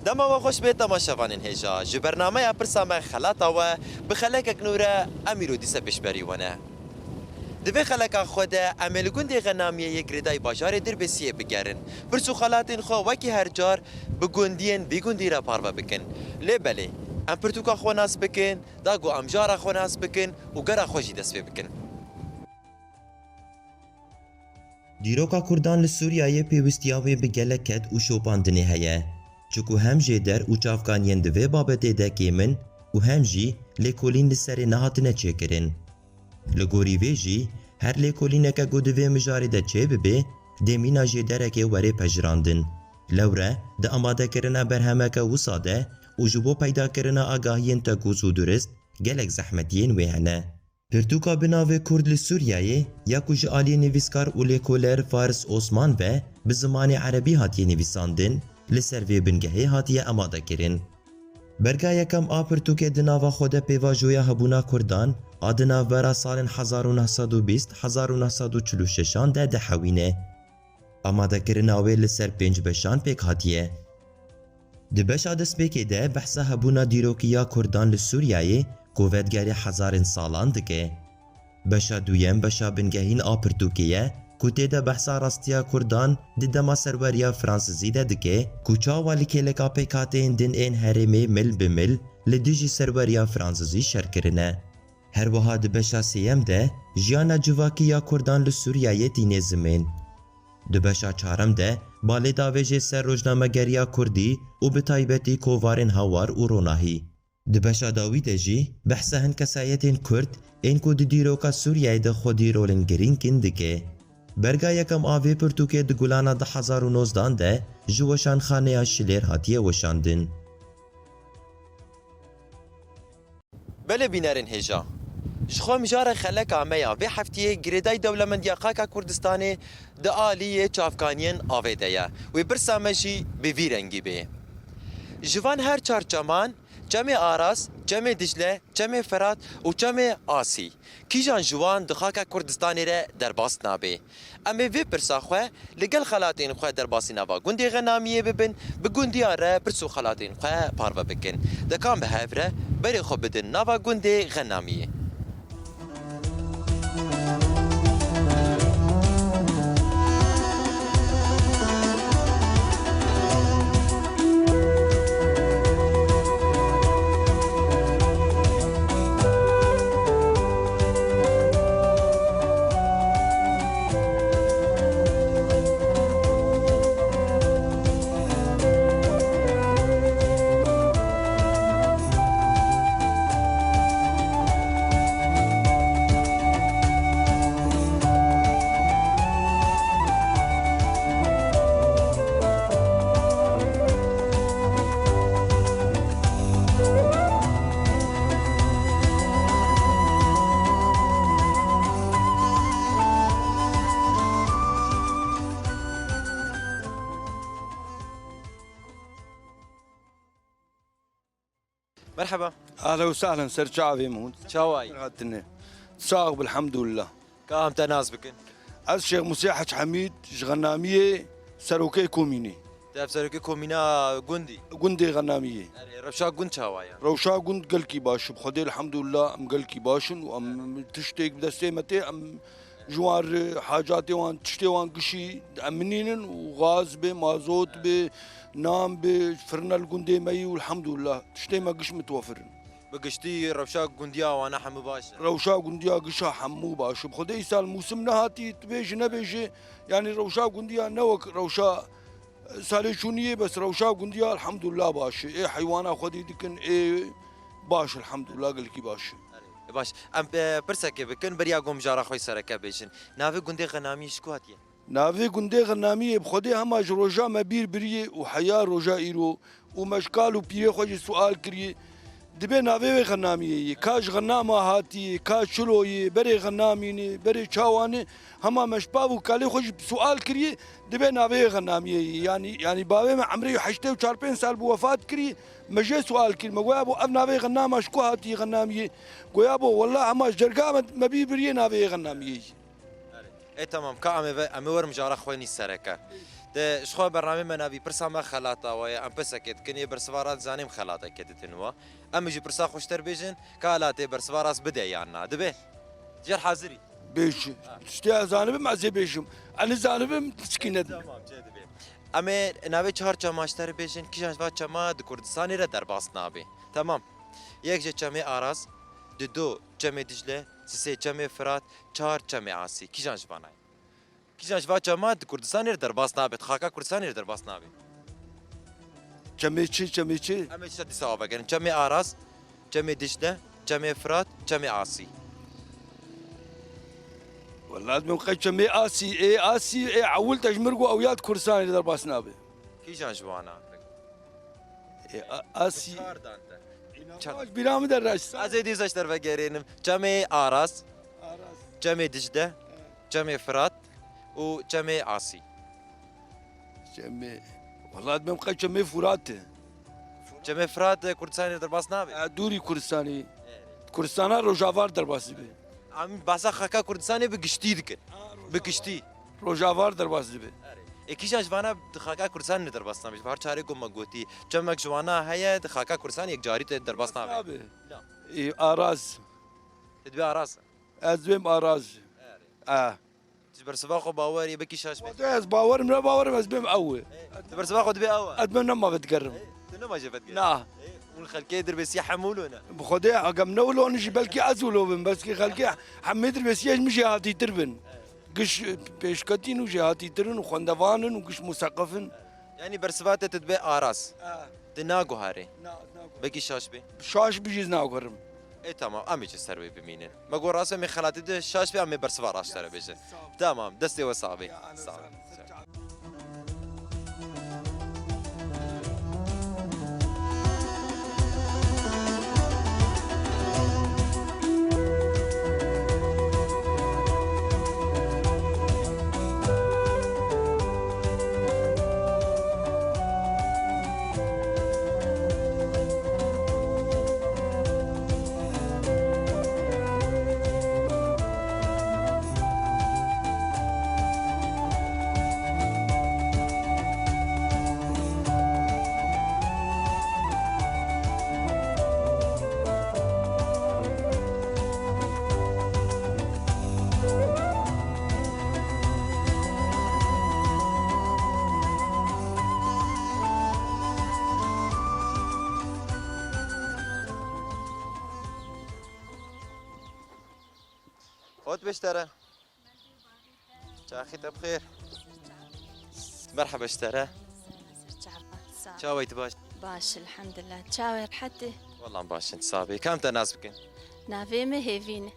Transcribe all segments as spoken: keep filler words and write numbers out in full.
Dema we xweş bê temaşevanên hêja. Ji bernameya Pirsa Me Xelata we bi xelekek nû re em îro dîse pêşberî we ne. Di vê xeleka xwe de em ê li gundê Xenamiyê yê girêdayî bajarê Dirbêsiyê bigerin. Pirs û xelatên xwe wekî her car bi gundiyên vî gundî re parve bikin. Lê belê, em pirtûka xwe nas bikin, da ku em jara xwe nas bikin û gera xwe jî dest pê bikin. Dîroka Kurdan li Sûriyeyê pêwistiya wê bi gelek ked û şopandinê heye. Çiku hem jêder û çavkaniyên di vê babetê de kêm in û hem jî lêkolîn li serê nehatine çêkirin. Li gorî vê jî, her lêkolîneke ku di vê mijarê de çêbibe, dê mîna jêderekê were pejirandin. Lewre, di amadekirina berhemeke wisa de û ji bo peydakirina agahiyên tekûz û durist, gelek zehmetiyên wê hene. Pirtûka bi navê Kurd li Sûriyeyê ya ku ji aliyê nivîskar û lêkoler Faris Osman ve bi zimanê erebî hatiye nivîsandin, li ser vê bingehê hatiye amade kirin. Berga yekem a pirtûkê di nava xwe de pêvajoya hebûna Kurdan a di navbera salên hezar û neh sed û bîst hezar û neh sed û çil û şeşan de dihewîne. Amadekirina wê li ser pênc beşan pêk hatiye. Di beşa destpêkê de behsa hebûna dîrokî ya Kurdan li Sûriyeyê ku vedigerê hezarên salan dike. Beşa duyem beşa bingehîn a pirtûkê ye ku tê de behsa rastiya Kurdan di dema serweriya Fransizî de dike ku çawa li kêleka pêkhateyên din ên herêmê mil bi mil li dijî serweriya Fransizî şer kirine. Her wiha di beşa sêyem de jiyana civakî ya Kurdan li Sûriyeyê tîne zimên. Di beşa çarem de balê davêjê ser rojnamegeriya Kurdî û bi taybetî kovarên Hawar û Ronahî. Di beşa dawî de jî behsa hin kesayetên Kurd ên ku di dîroka Sûriyeyê de xwedî rolên girîng in dike. Berga yekem a vê pirtûkê di Gulana du hezar û nozdan de ji weşanxaneya Şilêr hatiye weşandin. Belê bînerên hêja. Ji xwe mijara xeleka me ya vê heftiyê girêdayî dewlemendiya xaka Kurdistanê di aliyê çavkaniyên avê de ye. Wê pirsa me jî bi vî rengî bê. Ji van her çar çeman, Çemê Aras, Çemê Dicle, Çemê Ferat û Çemê Asî, kîjan ji wan di xaka Kurdistanê re derbas nabe? Em ê vê pirsa xwe li gel xelatên xwe derbasî nava gundê Xenamiyê bibin, bi gundiyan re pirs û xelatên xwe parve bikin. De kan bi hev re berê xwe bidin nava gundê Xenamiyê. Merheba. Ahlen û sahlen, ser çavê min hûn. Çawa yî? Hatine. Sax û elhamdulillah. Ka em te nas bikin? Ez Şêx Musê Hec Hemîd, ji Xenamiyê serokê komînê. Te ev serokê komîna gundî? Gundê Xenamiyê. Erê, rewşa gund çawa ye? Rewşa gund gelkî baş. Bi Xwedê elhamdulillah em gelkî baş in û em tiştêk bi destê me tê, em ji wan re hacatê wan, tiştê wan gişî dieminînin û gaz be, mazot be, nan be, firina li gundê me yî û elhamdulillah tiştê me giş mitwefir in. Bi giştî rewşa gundiya wana hemû baş e? Rewşa gundiya gişa hemû baş e. Bi Xwedê îsal mûsim nehatî, tu bêjî nebêjî, yanî rewşa gundiya ne wek rewşa, e, salê çûniyê, bes rewşa gundiya elhamdulillah baş e. Ê heywana xwedî dikin, ê baş, elhamdulillah gelkî baş e. Erê, baş. Em, e, pirsekê bikin, beriya ku mijara xwe sereke bêjin. Navê gundê Xenamiyê ji ku hatiye? Navê gundê Xenamiyê bi Xwedê hema ji roja me bîr biriyê û heya roja îro û me ji kal û pîrê xwe jî sual kiriyê. Dibê navê wê Xenamiyê yê. Ka ji Xenama hatiyê, ka çilo yê, berê Xenamî ne, berê çawa ne, hema me ji pav û kalê xwe jî sual kiriyê, dibê navê wê Xenamiyê yê. Yanî, yanî bavê me emrê heştê û çar pênc sal bû wefat kirî, me jê sual kir. Me goya bo ev navê Xenama ji ku hatiyê Xenamiyê? Goya bo wela hema ji cerga me, me bîr biriyê navê yê Xenamiyê yê. Ê, temam, ka em ê ve-, em ê werin mijara xwe nî sereke. De ji xwe bernamê me navî pirsa me xelata we ye. Em pirsekê dikin, yê bersiva rast dizanim xelatekê didin we. Em ê jî pirsa xwe ji te re bêjin, ka ela tê bersiva rast bide yan na. Dibe? Cer hazirî. Bêj. Ha. Tiştê ez zanibim, ez ê bêjim. Ez nizanibim, tişkî nedim. Tamam, cê dibe. Em ê navê çar çema ji te re bêjin, kîjan ji va çema di Kurdistanê re derbas nabe. Tamam. Yek ji çemê Aras, dido çemê Dicle, sisê çemê Firat, çar çemê Asî. Kîjan ji vana ye? Kîjan ji va çema di Kurdistanê re derbas nabe, di xaka Kurdistanê re derbas nabe. Çemê çi, çemê çi? Em ê tişta dîsa ava vegerin. Çemê Aras, çemê Dicle, çemê Firat, çemê Asî. Wela ez bim qey çemê Asî, ê Asî, ê ewil te ji mir got ew ya di Kurdistanê re derbas nabe. Kîjan ji wana? Ê, a, Asî. Çar dan te. Çar. Baş bîra min de reş. Ez ê dîsa ji te re vegerînim. Çemê Aras, Aras. Çemê Dicle, Çemê Firat û Çemê Asî. Çemê, wela ez bim qey çemê Firat e. Çemê Firat, e, Kurdistanê derbas nabe? E, dûrî Kurdistanê. Kurdistana Rojava derbas dibe. Em behsa xaka Kurdistanê bi giştî dikin. Bi giştî. Rojava derbas dibe. Ê kîjan ji vana di xaka Kurdistanê derbas nabe? Ji ber çarê ku me gotî, çemek ji wana heye di xaka Kurdistanê yekcarî tê derbas nabe. Nabe. Na. Ê, Araz. Te dibê Araz. Ez dibêm Araz. E. Ji bersiva xwe bawer yê, belkî şaş be. Xwedê ez bawerim, ne bawerim, ez bêm ew e. Ê, tu bersiva xwe dibê ew e? Ez bêm nema vedigerim. Ê, tu nema jê vedigerim. Na. Ê, hûn xelkê dirbêsiya hemû wilo ne? Bi Xwedê, agam ne wilo, hûn jî belkî ez wilo bim, belkî xelkê hemê dirbêsiya ji min jêhatîtir bin. Giş pêşketîn û jêhatîtirin û xwendevan in û giş museqif in. Yanî bersiva te tu dibê Aras. E. Di naguherê. Na, naguherim. Belkî şaş bê. Şaş bî jî ez naguherim. Ê tamam, em ê ji ser wê bimînin. Me got rast em ê xelatî de şaş bê, em ê bersiva rast te re bêjin. Sağ ol. Tamam, destê we sax bê. Ya, ahlan, sağ ol. Sağ ol. Ot beş tane. Çaxî te bi xêr. Merheba ji te re. Çawa yî, tu baş? Baş, elhamdulillah. Çawa yî, rehet î? Wela baş in, sax bî. Ka em te nas bikin? Navê min Hêvîn e.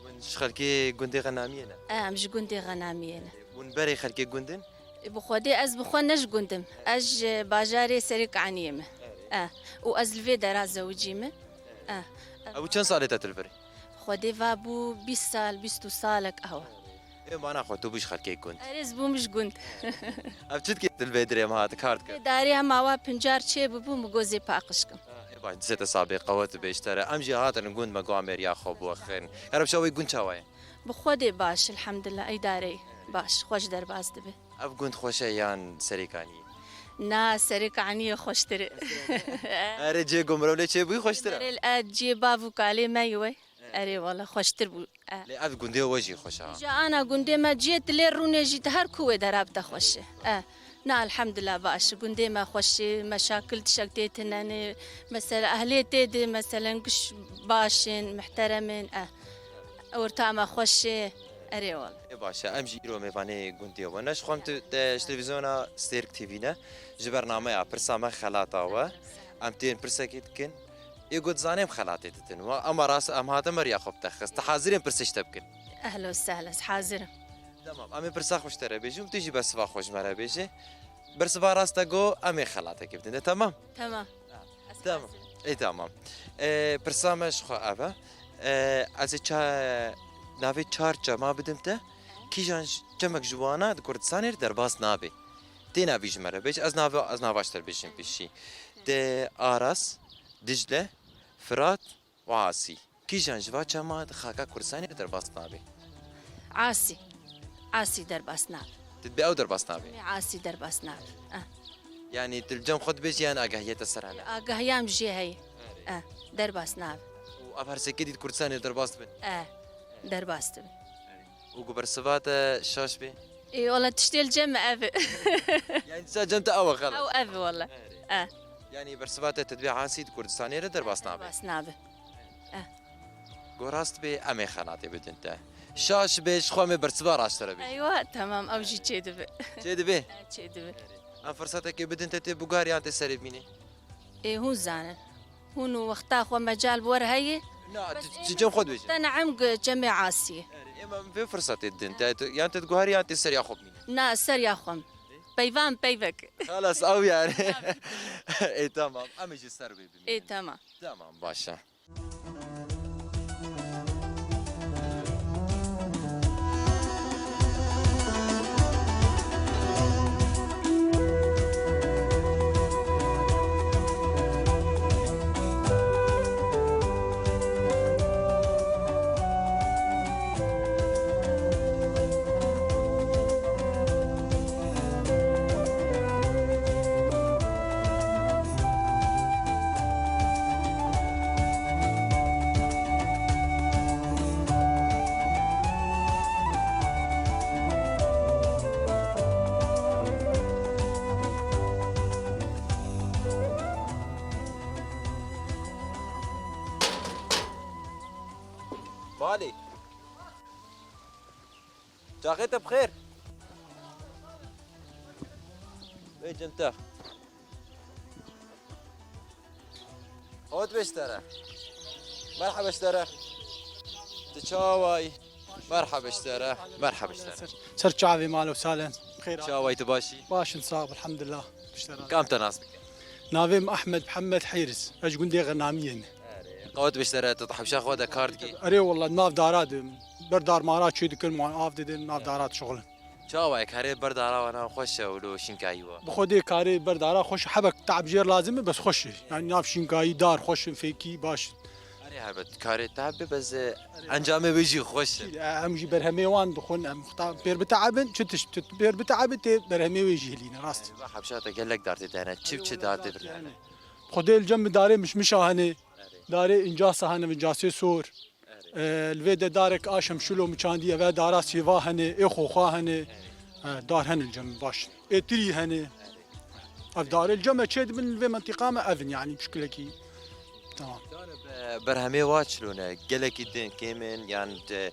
Hûn ji xelkê gundê Xenamiyê ne? E, em ji gundê Xenamiyê ne. Hûn berê xelkê gund in? Bi Xwedê ez bi xwe ne ji gund im. Ez ji bajarê Serê Kaniyê me. E, û ez li vê dera zewicî me. E. Ew çend salê te tu li vir? Xwedê va bû bîst sal, bîst û salek ew. Ê mana xwe, tu bû ji xelkê gund. Erê, ez bûm ji gund. Ev çi dikê tu li vê dirê me hati kar dikir? Vê darê hema wa pincar çê bibû, min got zê paqij kim. Ê baş, dizê te sax bê, qewet bê ji te re. Em jî hatin gund, me got em ê riya xwe biwexin. Kare, bi şewê gund çawa ye? Bi Xwedê baş, elhamdulillah, îdare ye. Baş, xweş derbas dibe. Ev gund xweş e yan Serê Kaniyê? Na, Serê Kaniyê xweştir e. Erê, cê ku mirov lê çêbûyî xweştir e? Erê, e, cê bav û kalê me yî we. Erê, wele xweştir bû. E. Lê ev gundê we jî xweş e ha? Îja ana gundê me ciyê tu lê rûnê jî tu her ku wê dera bite xweş e. E. Na, elhamdulillah baş. Gundê me xweş e, meşakil tişek tê tune ne. Mesela ehlê tê de, meselen giş baş in, muhterem in. E. Orta me xweş e. Erê wele. Ê baş e, em jî îro mêvanê gundê we ne. Ji xwe em tu, te, ji televîzyona Stêrk T V ne. Ji bernameya Pirsa Me Xelata We. Em tên pirsekê dikin. Ê got zanêm xelatê didin. Wa, ema rast, em hatin me riya xwe bi te xist. Tu hazir in pirsê ji te bikin? Ehlo sehlo, ez hazir im. Tamam, em ê pirsa xwe ji te re bêjin, tu jî bersiva xwe ji me re bêje. Bersiva rast te got, em ê xelatekê bidin. De tamam? Tamam. Tamam. Ê, tamam. Ê, pirsa me ji xwe ev e. Ê, ez ê ça-, navê çar çema bidim te. Kîjan j-, çemek ji wana di Kurdistanê re derbas nabe? Tê navî ji me re bêj, ez nava, ez nava ji te re bêjim pêşî. Te Aras, Dicle, Firat û Asî. Kîjan ji va çema di xaka Kurdistanê re derbas nabe? Asî. Asî derbas nabe. Ti dibê ew derbas nabe? Çemê Asî derbas nabe. Eh. Yanî tu li cem xwe dibêjî yan agahiya te ser hene? Agahiya min jê heye. Eh, derbas nabe. Û ev her sê kedî di Kurdistanê derbas dibin? Eh, derbas dibin. Û ku bersiva te şaş bê? Ê, wala tiştê li cem me ev e. Yanî dîsa cem te ew e xelas? Ew ev e wala. Eh. Yanî bersiva te tu dibê Asî di Kurdistanê re derbas nabe? Derbas nabe. Eh. Ku rast bê, em ê xelatê bidin te. Şaş bê, ji xwe em ê bersiva raşt re bê. Eywa, temam, ew jî çêdibe. Çêdibe? Eh, çêdibe. Em firsetekê bidin te, tê biguher yan tê serê bimînî? Ê, hûn zanin. Hûn û wexta xwe mecal bi we re heye. Na, tu, tu cem xwe dibêje. Te neem gu-, cemê Asiyê. Erê, ê, em vê firsetê didin te, tu, yan te diguherî yan tê seriya xwe bimînî? Na, seriya xwe. Peyvan peyvek. Xelas, ew yani. Ê, tamam. Em ê jî ser wê bimînin. Ê, tamam. Tamam, baş e. Balê. Çaxê te bi xêr. Ê cem te. Qewet be ji te re. Merheba ji te re. Tu çawa yî? Merheba ji te re. Merheba ji te re. Ser, ser çavê mal û salen. Bi xêr. Çawa yî, tu baş î? Baş in, sağ ol, elhamdülillah. Ji te re. Kam te nas bike? Navê min Ahmed Mihemed Hêris. Ez ji gundê Xenamiyê me. Erê, qewet be ji te re, tu di hewşa xwe de kar dikî? Erê, wela nav dara de ber dar mara çê dikin, wan av didin, nav dara dişuxulin. Çawa ye karê ber dara wana xweş e û lo şînkayî wa? Bi xwedê karê ber dara xweş, hebek te'b jêr lazim e, bes xweş e. Yani nav şînkayî dar xweş in, fêkî baş in. Erê, helbet karê te'b be, bes, e, encamê wê jî xweş e. E, em jî berhemê wan dixwin, em xwe pêr bite'ebin, çi tişt, tu pêr bite'ebin, tê berhemê wê jî hilîne, rast. Erê, va hewşa te gelek dar tê te hene, çi çi dar tê birhene? Xwedê li cem min darê mişmişa hene, darê încasa hene, încasê sor. Erê. E, li vê de darek a şemşilo min çandî, eve dara sêva hene, ê xoxa hene. Erê. E, dar hene li cem min baş. Ê tirî hene. Ev darê li cem me çê dibin, li vê mentiqa me ev in, yani pişkilekî. Tamam. Canib, e, berhemê wa çilo ne? Gelekî din kêm in, yan te,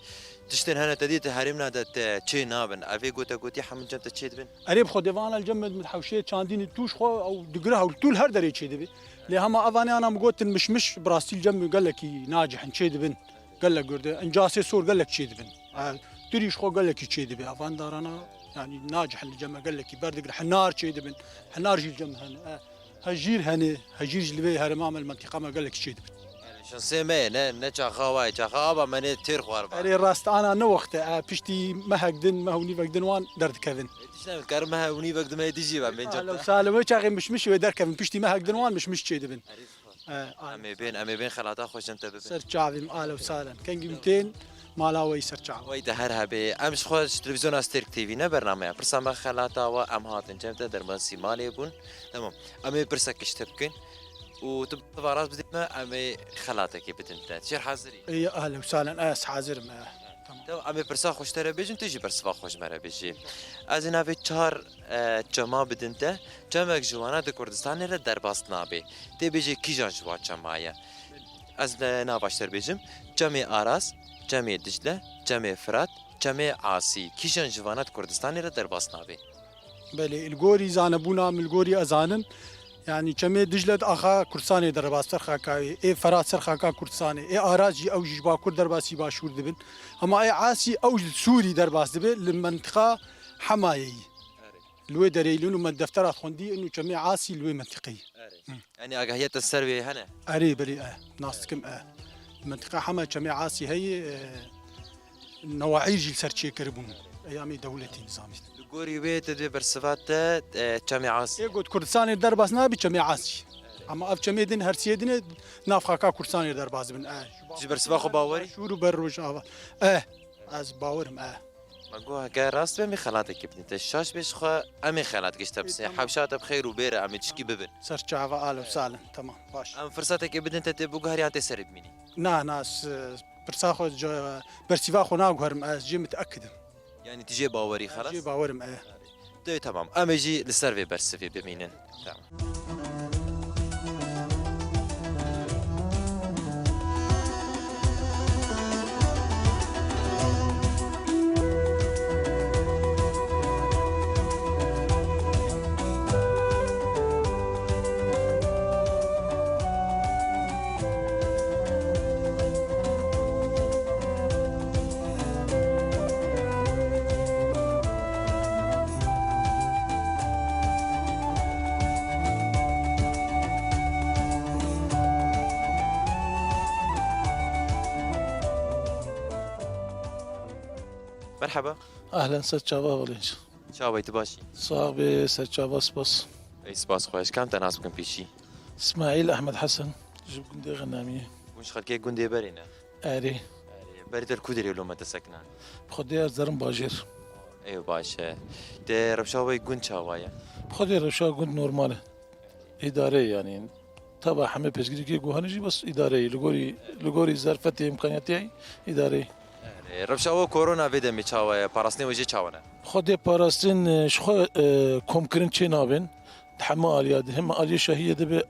tiştên hene te dî te herêmna de te çê nabin. Evê gote gotî hemin cem te çê dibin? Erê, bi xwedê vana li cem min hewşê çandînî tûş xwe ew digire hewl tûl her derê çê dibe. Lê hema evanê ana min gotin mişmiş, bi rastî li cem min gelekî nacihin çê dibin. Gelek gurd e. Încasê sor gelek çê dibin. E, tirî ji xwe gelekî çê dibe. Evan darana, yani nacihin li cem me gelekî berdigire. Hinar çê dibin. Hinar jî li cem hene. E, hejîr hene. Hejîr jî li vê herêma me, li mentiqa me gelekî çê dibin. Şansê me ye, ne, ne çaxa wa ye, çaxa ava me nê têr xwar ba. Erê rast ana ne wext e, e, piştî mehek din, meh û nîvek din wan derdikevin. Ê, tişt ne, karim meh û nîvek din me dijî ben, ben Ahlen û sahlen, wê çaxê mişmiş wê derkevin, piştî mehek din wan mişmiş çê dibin. Erê, spas. E, Em ê bên, em ê bên xelata xweşin te bibin. Ser çavîm, ahlen û sahlen. Kengî min tên, mala we yî ser çav. Wey de her hebê. Em ji xwe ji televîzyona Stêrk T V ne bernameya. Pirsa me xelata we, em hatin cem te, derbasî malê bûn. Tamam. Em ê pirsek ji te bikin. Û tu bersiva rast bidî me, em ê xelatekê bidin te. Tu jê re hazir î? Ê, ehlen û sahlen, ez hazir im, e. Tamam. Tamam, em ê pirsa xwe ji te re bêjin, tu jî bersiva xwe ji me re bêjî. Ez ê navê çar, e, çema bidin te. Çemek ji wana di Kurdistanê re derbas nabe. Tê bêjê kîjan ji wan çema ye? Ez li nava ji te re bêjim. Çemê Aras, Çemê Dicle, Çemê Firat, Çemê Asî. Kîjan ji vana di Kurdistanê re derbas nabe? Belê, li gorî zanebûna min, li gorî ez zanim, yanî Çemê Dicle di axa Kurdistanê derbas ser xaka wê, ê Ferat ser xaka Kurdistanê, ê Aras jî ew jî ji Bakur derbasî Başûr dibin. Hema ê Asî ew ji Sûrî derbas dibe, li mentiqa Hemayê yî. Erê. Li wê derê yî, li me deftera xwendî, inu Çemê Asî li wê mentiqê yî. Erê. Hı. Yanî agahiya te ser wê hene? Erê, belê, e. Nas dikim, e. Mentiqa Hema Çemê Asî heye, e, newaîr jî li ser çêkiribûn. Eyamê dewletê nizamî. Li gorî wê tu dê bersiva te, e, Çemê Asî. Ê got Kurdistanê derbas nabî Çemê Asî. Ama ev çemê din her siyê din ê nav xaka Kurdistanê derbas bin. E. Ji bersiva xwe bawerî? Şûr û ber Rojava. E, ez bawerim, e. Me got, heke rast be, em ê xelatekê bidin te. Şaş bê ji xwe, em ê xelatekê ji te bisin. Tamam. Hewşa te bi xêr û bêre, em ê tişkî bibin. Ser çava, ahlen û sahlen. Tamam, baş. Em firsateke bidin te, tê biguherî yan tê serê bimînî? Na, na, s-, pirsa xwe, ca-, bersîva xwe naguherim, ez jê miteekid im. Yanî tu jê bawerî, xelas? Jê bawerim, e. Tê, temam. Em ê jî li ser vê bersivê bimînin. Tamam. Merhaba. Ahlen, ser çava, Valenç. Çawa yî, tu baş î? Sax bê, ser çava, spas. Ey, spas xweş. Kam te nas bikin pêşî? Smaîl Ehmed Hesen, ji gundê Xenamiyê. Hûn ji xelkê gundê berê ne? Erê. Erê. Berî te li ku derê lo me te sekine? Bi Xwedê ez derim bajêr. Ê, baş e. Te rewşa we gund çawa ye? Bi Xwedê rewşa gund normal e. Îdare ye yanî. Teva hemê piştgirîkê ku hene jî bes îdare ye. Li gorî, li gorî zerfetê, îmkaniyetê îdare ye. Erê. Rewşa we korona vê demê çawa ye? Parastinê we jê çawa ne? Xwedê parastin, e, ji xwe, e, komkirin çê nabên. Di hemû aliya, di hemû aliyê şahiyê de be ew,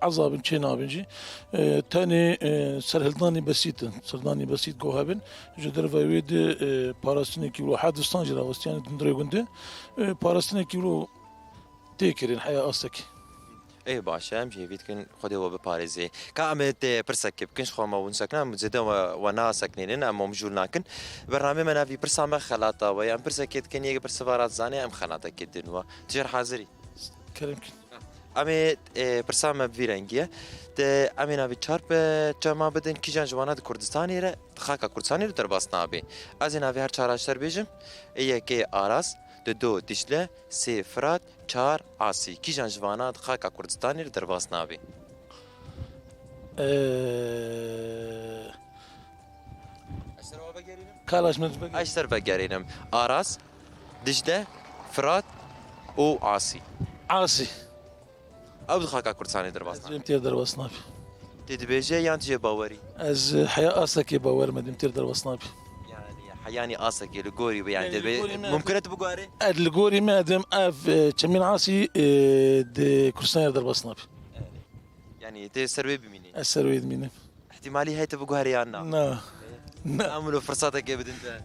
e, ezabin çê nabin jî. E, tenê, e, serhildanî besît in. Serhildanî besît go hebin. Ji derve wê de, e, parastinekî wilo hevdistan jî rawestiyan di hundirê gundê. E, parastinekî wilo tê kirin heya astekî. Ê, baş e, em jî hêvî dikin Xwedê we biparêzê. Ka em ê tê pirsekê bikin, ji xwe me hûn sekine, em zêde we, we naseknînin, em hûn jûl nakin. Bernamê me navî pirsa me xelata we ye. Em pirsekê dikin, yek pirsiva rat zanê, em xelatekê din we. Tu jê re hazir î? Kerem kin. Em ê, e, pirsa me bi vî rengî ye. Te, em ê navî çar pe-, çema bidin, kîjan ji wana di Kurdistanê re, di xaka Kurdistanê re derbas nabe. Ez ê navî her çar ji te re bêjim. Ê yekê Aras, di do Dicle, sê Firat, çar Asî. Kîjan ji vana di xaka Kurdistanê re derbas nabe? Ee, Ez ser we vegerînim. Kalaş min veger. Ez ser vegerînim. Aras, Dicle, Firat û Asî. Asî. Ew di xaka Kurdistanê derbas nabe. Em tê derbas nabe. Tê dibêje yan tu jê bawerî? Ez, e, heya asekê bawer me, em tê derbas nabe. Yani, heyanî asekê li gorî be, yani, yani, debe, li gorî me mumkin e tu biguherî? Ez li gorî me, dem ev, e, çemîn Asî, e, di Kurdistanê derbas nabe. Yani, tê ser wê bimînî? Ez ser wê dimînim. Îhtîmalî heye tu biguherî yan na? Na. Na. Em wilo firsatekê bidin te.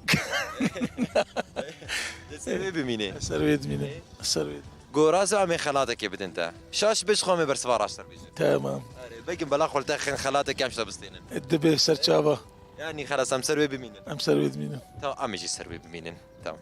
Ser wê bimînê. Ser wê dimîne. Ser wê. Goraz em ê xelatekê bidin te. Şaş bê, ji xwe em ê bersiva raştir bêjin. Tamam. Erê, begin bela xwe li te xin, xelatekê em ji te bistênin. Dibe ser çava. Yani xelas em ser wê bimînin. Em ser wê dimînin. Tamam, em ê jî ser wê bimînin. Tamam.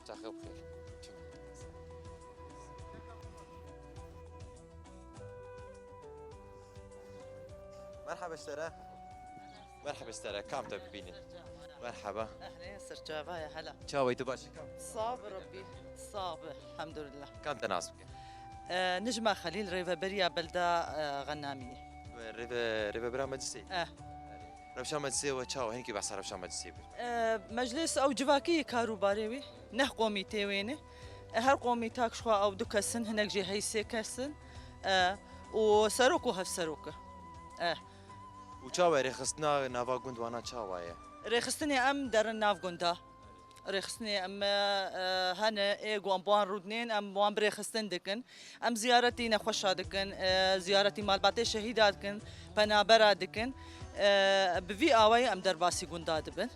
Çaxê bixêr. Merhaba ji te re. Merhaba ji te re. Kam te bibînin? Merhaba. Ehlê, ser çava ye, hela. Çawa yî, tu baş î kam? Sax be Rabbî. Sax be, elhamdulillah. Kam te nas bike? E, Nijma Xelîl, rêveberiya belda, e, Xenamiyê. Rêve-, rêvebera meclisê? Eh. Rewşa meclisê we çawa? Hinkî behsa rewşa meclisê bike. E, meclis ew civakî kar û barê wî, neh qomî tê wêne. E, her qomî tak ji xwe ew du kes in, hinek jê hey sê kes in. E, û serok û hevserok e. E. Û çawa rêxistina nava gund wana çawa ye? Rêxistinê em derin nav gunda. Rêxistinê em, e, hene ê ku em bi wan rûdinên, em bi wan bi rêxistin dikin. Em ziyaretî nexweşa dikin, e, ziyaretî malbatê şehîda dikin, penabera dikin. E, bi vî awayî em derbasî gunda dibin.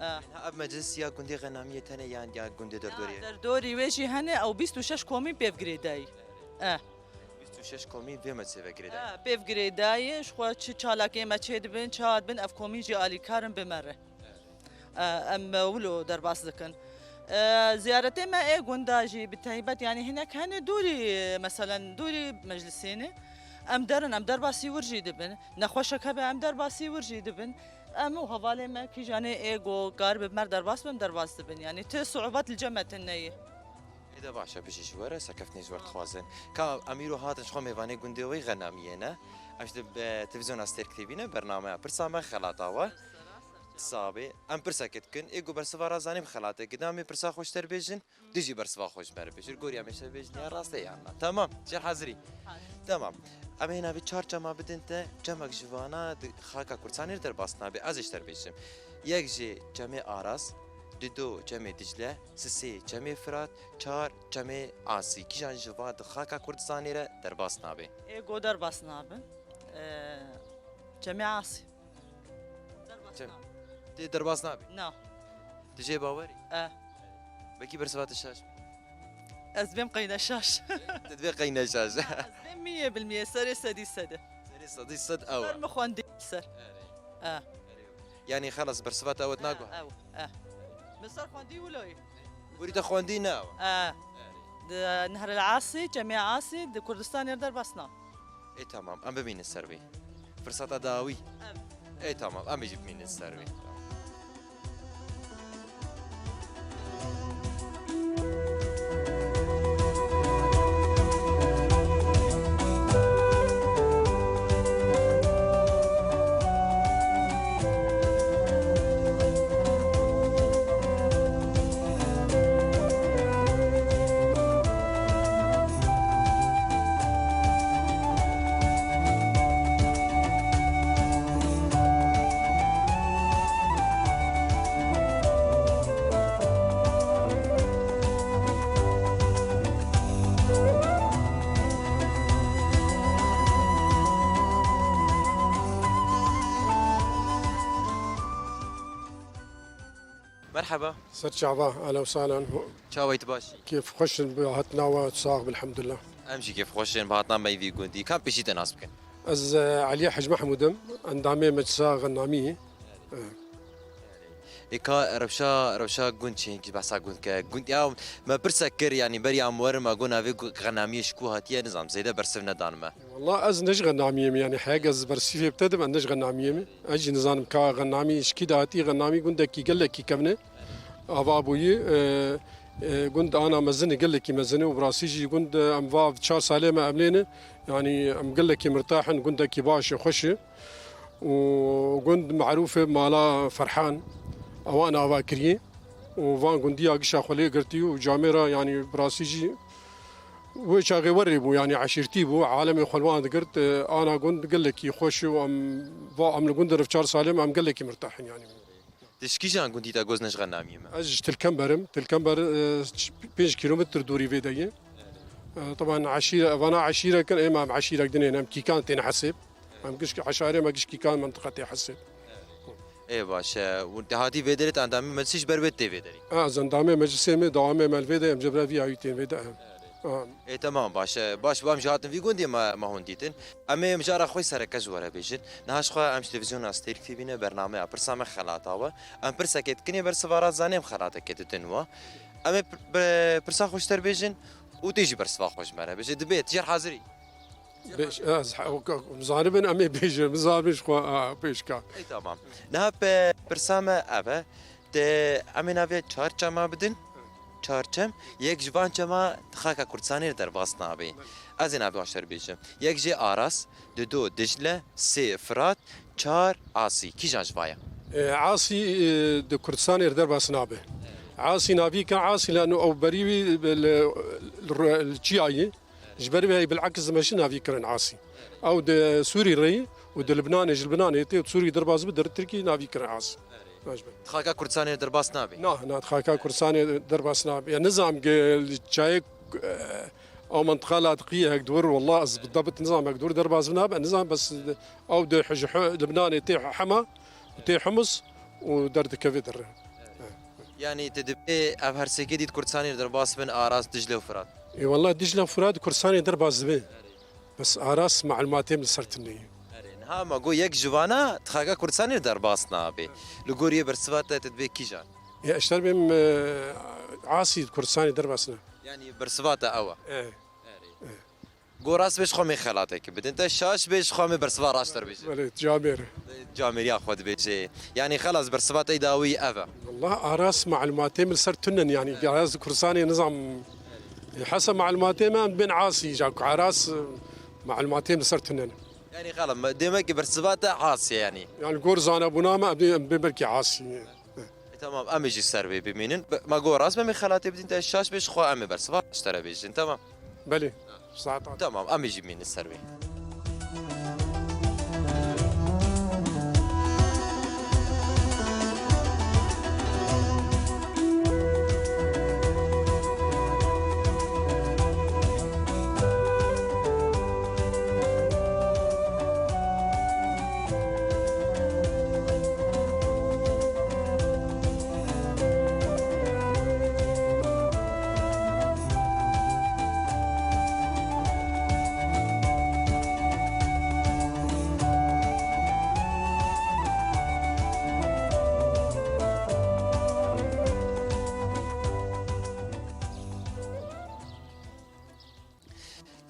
E. Ev meclis ya gundê Xenamiyê tenê yan ya gundê derdorê? Ya derdorî wê jî hene, ew bîst û şeş komî pêv girêdayî. E. Bîst û şeş komî vê meclisê ve girêdayî? E, pêv girêdayî, ji xwe çi çalakê me çê dibin, çi hat bin, ev komî jî alîkar in bi me re. E, em wilo derbas dikin. E, ziyaretê me ê gunda jî bi teybet, yanî hinek hene dûrî, meselen dûrî meclisê ne. Em derin, em derbasî wir jî dibin. Nexweşek hebe em derbasî wir jî dibin. Em û hevalê me kîjanê ê ku kar bi mer derbas bin, derbas dibin. Yanî ti siûbet li cem me tune ye. Ê de baş e, bijî ji we re, serkeftinê ji we re dixwazin. Ka em îro hatin ji xwe mêvanê gundê wê Xenamiyê ne. Em ji, e, televîzyona Stêrk T V ne, bernameya pirsa me, xelata we. Sabê. Em pirseke dikin, ê ku bersiva re zanî bi xelatê gidan, em ê pirsa xwe ji te re bêjin, tu jî bersiva xwe ji me re bêjin. Gorî em ê ji te bêjin, ya rast e yan na. Temam, ji hazirî. Hazir. Temam. Em ê navê çar çema bidin te, çemek ji vana di xaka Kurdistanê re derbas nabe. Ez ê ji te re bêjim. Yek jê çemê Aras, dido çemê Dicle, sisê çemê Firat, çar çemê Asî. Kîjan ji van di xaka Kurdistanê re derbas nabe? Ê ku derbas nabin. Ee, çemê Asî. Derbas Çem. Nabe. Tê derbas nabe? Na. Tu jê bawer î? E. Belkî bersiva te şaş. Ez bêm qeyne şaş. Tu dibê qeyne şaş. Ez bêm miyê bil miyê, serê sedî sede. Serê sedî sed ew e. Ser min xwendî ser. Erê. E. Yanî xelas bersiva te ew e naguh. E, ew, e. Min ser xwendî wilo ye. Gorî te xwendî ne ew e. E. Erê. Di Nehril Asî, çemê Asî, di Kurdistanê re derbas na. Ê tamam, em bimînin ser wî. Firseta dawî. Em. Ê tamam, em ê jî bimînin ser wî. Merheba. Ser çava, ehlen û sehlen. Çawa yî, tu baş î? Kêf xweş in, bi hatina we sax bin, elhamdulillah. Em jî kêf xweş in, bi hatina me yî vî gundî. Ka em pêşî te nas bikin. Ez, e, Elî Hec Mehmûd im, endamê Meclisa Xennamiyê. E. Ê ka rewşa, rewşa gund çi, hinkî behsa gund ke. Gund ya me pirsek kir, yanî beriya em werin me got navê gu-, Xennamiyê ji ku hatiye, nizam, zêde bersiv nedan me. Wela ez ne ji Xennamiyê me, yanî heyek ez bersivê bi te dim, ez ne ji Xennamiyê me. Ez jî nizanim ka Xennamî ji kî de hatî, Xennamî gundekî gelekî kevn e. Ava bûyî, e, e, gund ana mezin e, gelekî mezin e û bi rastî jî gund, e, em va çar salê me em lê ne. Yanî em gelekî mirtah in, gundekî baş e, xweş e. Û gund merûf e, mala Ferhan, ewan ava kiriye. Û van gundiya gişa xwe lê girtî û camêra, yanî bi rastî jî wê çaxê werê bû, yanî eşîrtî bû, alemê xwe li wan digirt. E, ana gund gelekî xweş û em va em li gund de çar salê me em gelekî mirtah in, yanî. Tu ji kîjan gundî te got ne ji Xennamiyê me? Ez ji Tilkember im. Tilkember, e, ç-, pênc kîlometr dûrî vê de ye. E, teban eşîre, vana eşîrek in, êma em eşîrek dinên, em kîkan tên hesêb. Em giş eşarê me giş kîkan mentiqa tê hesêb. Ê baş e. Û te hatî vê derê, te endamê meclisê ji ber wê tê vê derê? Ha, ez endamê meclisê me, dewamê me li vê de, em ji ber vî awî tên vê de, em. Ha. Ê temam, baş e. Baş, em jî hatin vî gundê me, me hûn dîtin. Em ê mijara xwe sereke ji we re bêjin. Niha ji xwe em ji televîzyona Stêrk T V ne, bernameya pirsa me xelata we. Em pirsekê dikin ê bersiva re zanê em xelatekê didin we. Em ê pir-, bi-, pirsa xwe ji te re bêjin û tê jî bersiva xwe ji me re bêjin. Dibê, tu jê re hazir î? Bêj, ez, ha, o, ka, zanibin em ê bêjin, min zanibin ji xwe, ha, pêşka. Ê, tamam. Niha pe-, pirsa me ev e. Te, em ê navê çar çema bidin. Çar çem. Yek ji van çema xaka Kurdistanê re derbas nabe. Ez ê navê wan ji te re bêjim. Yek jê Aras, dido Dicle, sê Firat, çar Asî. Kîjan ji va ye? E, Asî, e, di Kurdistanê re derbas nabe. Asî navî ke Asî, lano ew berî wî li, li, li çiya ye. Ji ber wê bilakis me jî navî kirin Asî. Ew di Sûrî re ye û di Libnanê, ji Libnanê tê û Sûrî derbas bi, di Tirkî navî kirin Asî. Baş be. Xaka Kurdistanê derbas nabe. Na, na, xaka Kurdistanê derbas nabe. Ya nizam ge-, li çayê, e, ew mentiqa ladiqiyê hek dûr, wallah ez bi debit nizam hek dûr derbas nabe. Nizam bes ew di Hij-, Libnanê tê Hema û tê Humus û derdikeve derre. Yanî te dibê ev her sêkê dît Kurdistanê derbas bin, Aras, Dicle û Firat. Ê wallah Dicle û Firat Kurdistanê derbas dibe. Bes Aras malumatê min li ser tune ye. Erê, niha me got yek ji vana di xaka Kurdistanê derbas nabe. Li gorî bersiva te, te dibê kîjan? Ya, ez dibêm, e, Asî di Kurdistanê derbas nabe. Yanî bersiva te ew e. E. Erê. Got rast bê ji xwe mê xelateke bidin te, şaş bê ji xwe mê bersiva raştir bêje. Belê, camêr. Camêriya xwe dibêje. Yanî xelas bersiva te dawî ev e. Wallah Aras malumatê min li ser tune ne, yanî Aras di Kurdistanê nizam. Hesa malumatê me em bên Asî, ja ku Aras, e, malumatê min li ser tune ne. Yanî xelas, me, demek ki bersiva te Asî ye yanî. Yanî gor zanebûna me em dê, em bên belkî Asî. E, tamam, em ê jî ser wê bimînin. Be-, me got rast be, mê xelatê bidin te, şaş bê ji xwe em ê bersiva raştire bêjin, tamam. Belê. Saeta. Tamam, em ê jî bimînin ser wê.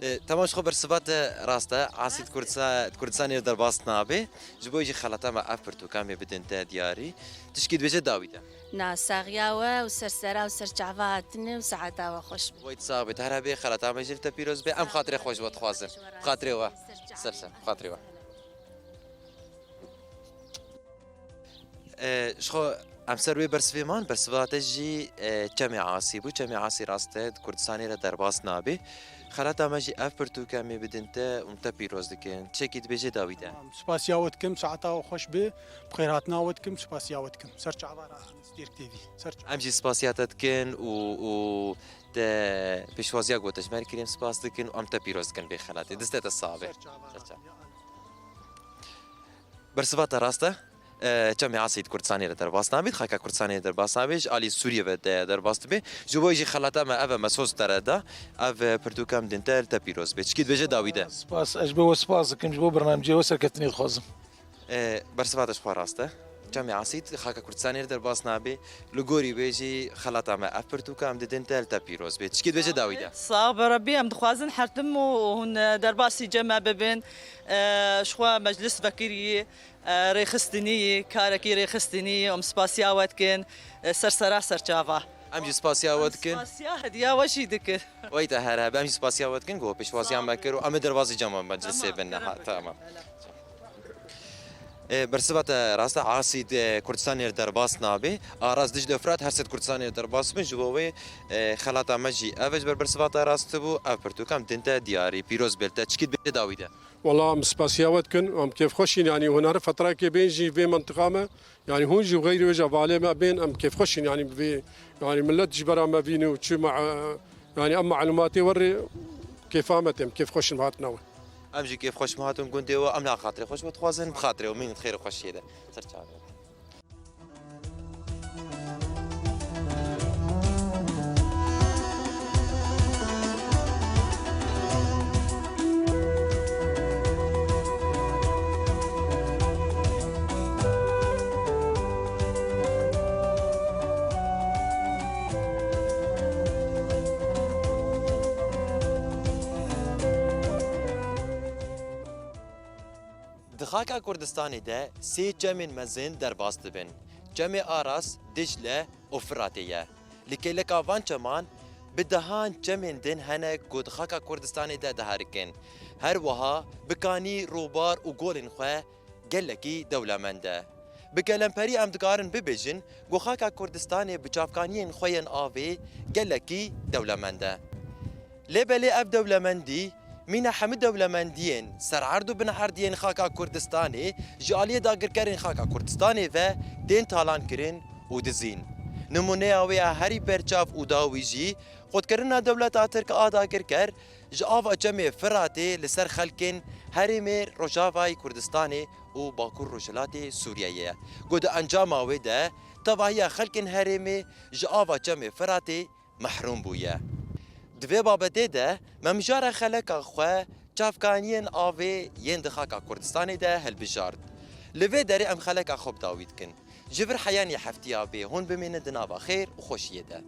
E, tamam, ji xwe bersiva te rast e. Asî di Kurdisa-, di Kurdistanê derbas nabe. Ji bo jî xelata me ev pirtûka em ê bidin te diyarî. Tişkî dibêje dawî de. Na, saxiya we û ser sera û ser çava hatine û saeta we xweş be. Wayt sax be. Te here bê, xelata me jî li te pîroz be. Em xatirê xwe ji we dixwazin. Xatirê we. Ser çava. Ser ser. Xatirê we. E, ji xwe em ser wê bersivê man, bersiva te jî, e, Çemê Asî bû. Çemê Asî rast e, di Kurdistanê re derbas nabe. Xelata me jî ev pirtûk e, em ê bidin te û em te pîroz dikin. Çekî dibêje dawî de. Tamam, spasiya we dikim, saeta we xweş be. Bi xêrhatina we dikim, spasiya we dikim. Ser çava re Stêrk T V. Ser çava. Em jî spasiya te dikin û, û te pêşwaziya ku te ji me re kiriye, em spas dikin û em te pîroz dikin vê xelatê. Destê te sax be. Ser çava re. Ser çava. Ya. Bersiva te rast e. E, Çemê Asî di Kurdistanê re derbas nabît, xaka Kurdistanê re derbas nabê, ji alî Sûriyê ve de derbas dibe. Ji bo jî xelata me ev e, me soz te re da. Ev, e, pirtûka em din te, li te pîroz be. Çikî dibêje dawî de. Spas, ez ji bo we spas dikim, ji bo bernamecê we serkeftinê dixwazim. E, bersiva te ji xwe rast e. Çemê Asî xaka Kurdistanê re derbas nabê. Li gorî wê jî xelata me ev pirtûka em didin te, li te pîroz be. Çikî dibêje dawî de. Sax be Rebbî, em dixwazin her tim û hûn, e, derbasî cem me bibin. E, ji xwe meclis vekirî, e, rêxistinî, karekî rêxistinî, em spasiya we dikin, e, ser sera ser çava. Em jî spasiya we dikin. Spasiya hediya we jî dikin. Wey te here be, em jî spasiya we dikin, ku pêşwaziya me kir û em ê derbasî cem me meclisê bin niha. Tamam. E, bersiva te rast e, Asî di Kurdistanê re derbas nabe. Aras, Dicle, Firat her sê di Kurdistanê re derbas bin. Ji bo wê, e, xelata me jî ev e, ji ber bersiva te rast bû. Ev pirtûka em din te diyarî. Pîroz be li te. Çikî dibêje dawî de. Wela em spasiya we dikin. Em kêfxweş in, yanî hûn her fetrakê bên jî vê mentiqa me. Yanî hûn jî û xeyrî wê jî hevalê me bên, em kêfxweş in, yanî bi vê, yanî millet ji bera me vînî û çû me, e, yanî em malumatê werê kêfa me têm, kêfxweş in bi hatina we. Em jî kêfxweş me hatin gundê we, em li xatirê xwe ji we dixwazin, bi xatirê we mînin di xêr û xweşiyê de. Ser çavê. Di xaka Kurdistanê de sê çemên mezin derbas dibin. Çemê Aras, Dicle û Firatê ye. Li kêleka van çeman bi dehan çemên din hene ku di xaka Kurdistanê de diherikin. Her wiha bi kanî, rûbar û golên xwe gelekî dewlemend e. Bi kelemperî em dikarin bibêjin ku xaka Kurdistanê bi çavkaniyên xwe yên avê gelekî dewlemend e. Lê belê ev dewlemendî Mîna hemû dewlemendiyên sererd û binerdiyên xaka Kurdistanê ji aliyê dagirkerên xaka Kurdistanê ve tên talankirin û dizîn. Nimûneya wê ya herî berçav û dawî jî qotkirina dewleta Tirk a dagirker ji ava Çemê Firatê li ser xelkên herêmê Rojavayê Kurdistanê û Bakur Rojhilatê Sûriyeyê ye. Ku di encama wê de tevahiya xelkên herêmê ji ava Çemê Firatê mehrûm bûye. Di vê babetê de me mijara xeleka xwe çavkaniyên avê yên di xaka Kurdistanê de hilbijart. Li vê derê em xeleka xwe bi dawî dikin. Ji vir heyanî heftiya bê hûn bimînin di nava xêr û xweşiyê de.